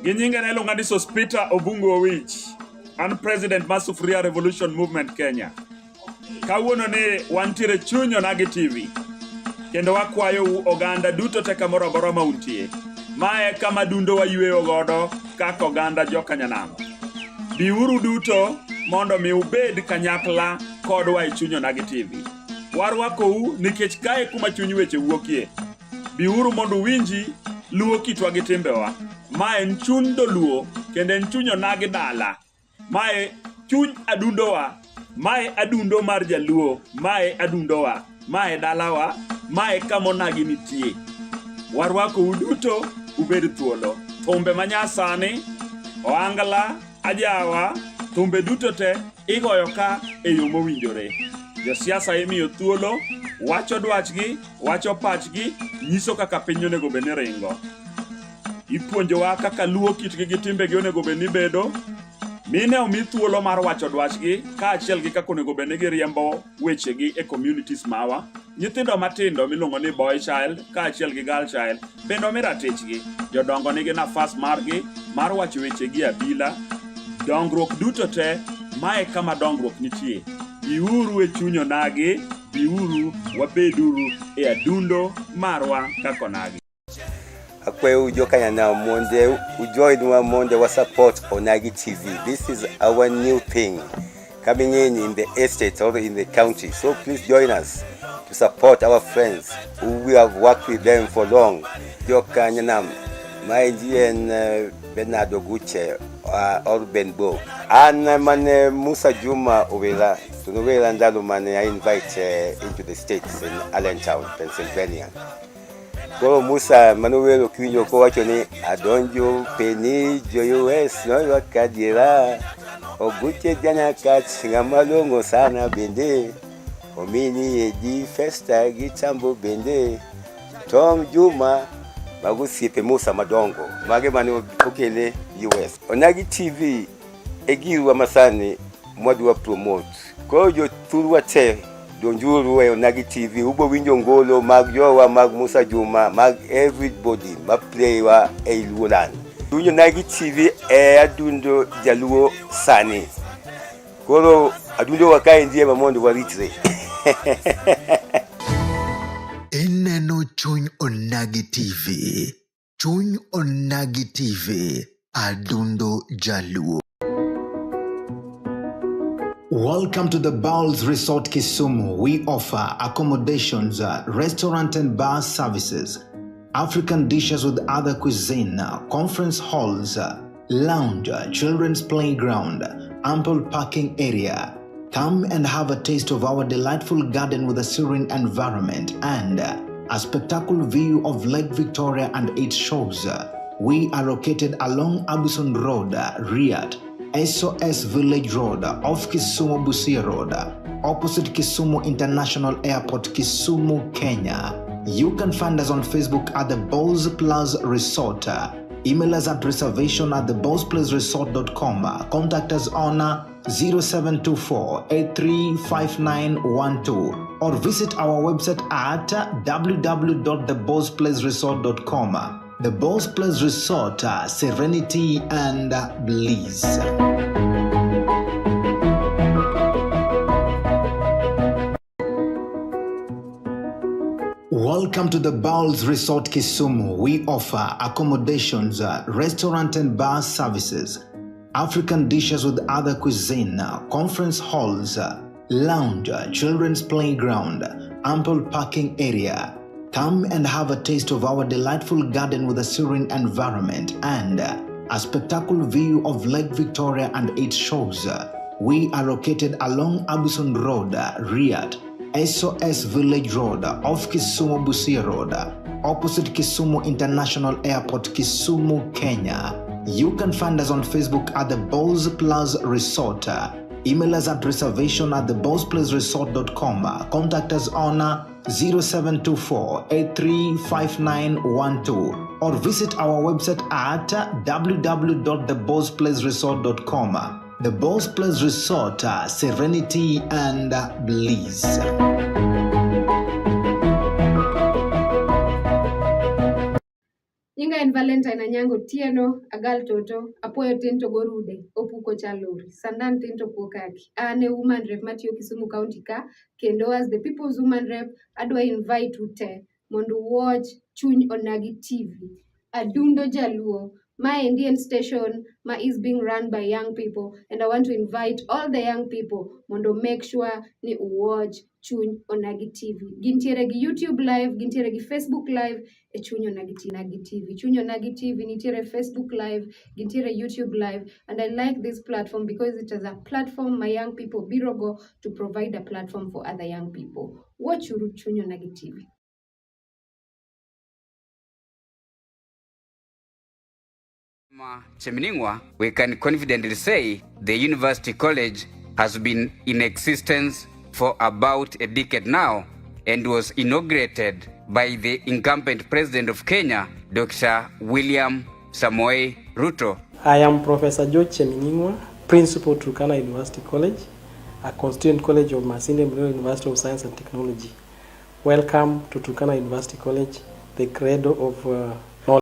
Gi nyinga ne iluonga ni Sospita Obungu Owich. An president mar Sufuria Revolution Movement Kenya. Kawuono ni wantiere chuny Onagi TV. Kendo wakwayou oganda duto te kamoro amora ma untie. Mae kama dundo wayweyo godo kaka oganda jokanyanam. Biuru duto mondo mi ubed kanyakla kodwa e chuny Onagi TV. Warwakou nikech kae kuma chuny weche wuokie. Biuru mondo uwinji luo kitwa gi timbewa. Ma en chuny dholuo kendo en chuny onagi dala. Mae chuny adundowa. Mae adundo mar jaluo. Mae adundowa. Mae dalawa. Mae kama onagi nitie. Warwakou duto ubed thuolo. Thumbe manyasani, ohangla, ajawa, thumbe duto te igoyo ka e yo mowinjore. Josiasa imiyo thuolo, wacho dwachgi, wacho pachgi, nyiso kaka piny onego bed ni ringo. Ipuonjowa kaka luo kitgi gi timbegi onego bed ni bedo. Mine omi thuolo mar wacho dwachgi kaachiel gi kaka onego bed ni giriembo wechegi e communities mawa. Nyithindo matindo miluongo ni boy child kaachiel gi girl child bende omi ratichgi. Jodongo nigi nafas margi mar wacho wechegi e abila. Dongruok duto te, mae kama dongruok nitie. Biuru e chuny onagi, biuru wabeduru e adundo marwa kaka onagi. Akwayou jokanyanam mondo ujoinwa mondo wa support Onagi TV. This is our new thing coming in the estate or in the county. So please join us to support our friends who we have worked with them for long. Jokanyanam, maendi en Bernard Oguche or Ben Bo. An mane Musa Juma Owera, to nowera ndalo mane I invite into the States in Allentown, Pennsylvania. Koro Musa mano wero kiwinjo kowacho ni adonjo peni jo US noywak adiera Oguche janyakach ng'ama long'o sana bende omini edi Festa gi Tambo bende Tom Juma mago osiepe Musa madongo mage mane okele US. Onagi TV e girwa masani mwadwa promote. Koro jothurwa te donjuru e Onagi TV ubo winjo ngolo mag jowa mag Musa Juma mag everybody ma play wa e Luoland. Winjo Onagi TV e adundo jaluo sani. Koro adundo wa kaendi ema mondo waritre. Ineno chuny Onagi TV. Chuny Onagi TV. Adundo Jaluo. Welcome to the Bowls Resort Kisumu. We offer accommodations, restaurant and bar services, African dishes with other cuisine, conference halls, lounge, children's playground, ample parking area. Come and have a taste of our delightful garden with a serene environment and a spectacular view of Lake Victoria and its shores. We are located along Abuson Road, Riyadh, SOS Village Road, off Kisumu Busia Road, opposite Kisumu International Airport, Kisumu, Kenya. You can find us on Facebook at the Bowls Plus Resort. Email us at reservation at thebowlsplaceresort.com. Contact us on 0724 835912 or visit our website at www.thebowlsplaceresort.com. The Bowls Place Resort, serenity and bliss. Welcome to the Bowls Resort Kisumu. We offer accommodations, restaurant and bar services, African dishes with other cuisine, conference halls, lounge, children's playground, ample parking area. Come and have a taste of our delightful garden with a serene environment and a spectacular view of Lake Victoria and its shores. We are located along Abuson Road, Riyadh, SOS Village Road, off Kisumu Busia Road, opposite Kisumu International Airport, Kisumu, Kenya. You can find us on Facebook at the Bowls Plus Resort. Email us at reservation at thebowlsplaceresort.com. Contact us on 0724 835912 or visit our website at www.thebowlsplaceresort.com. The Bowls Place Resort, serenity and bliss. Nyinga Nyinga en Valentine Anyango Otieno, Agal Toto, Apuoyo tin to gorude, Opuko Chalori, Sandan tin to Kuokaki. An e woman rep matiyo Kisumu County ka, kendo as the people's woman rep, adwa invite u te mondo watch Chuny Onagi TV. Adundo Jaluo. Maendi en station ma is being run by young people and I want to invite all the young people mondo make sure ni watch Chuny Onagi TV. Gintiere gi YouTube live, gintiere gi Facebook live e Chuny Onagi TV. Chuny Onagi TV nitiere Facebook live, gintiere YouTube live and I like this platform because it is a platform my young people biro go to provide a platform for other young people. Watch uru Chuny Onagi TV. Chemining'wa, we can confidently say the University College has been in existence for about a decade now and was inaugurated by the incumbent president of Kenya, Dr. William Samoei Ruto. I am Professor George Chemining'wa, Principal, Turkana University College, a constituent college of Masinde Muliro University of Science and Technology. Welcome to Turkana University College, the cradle of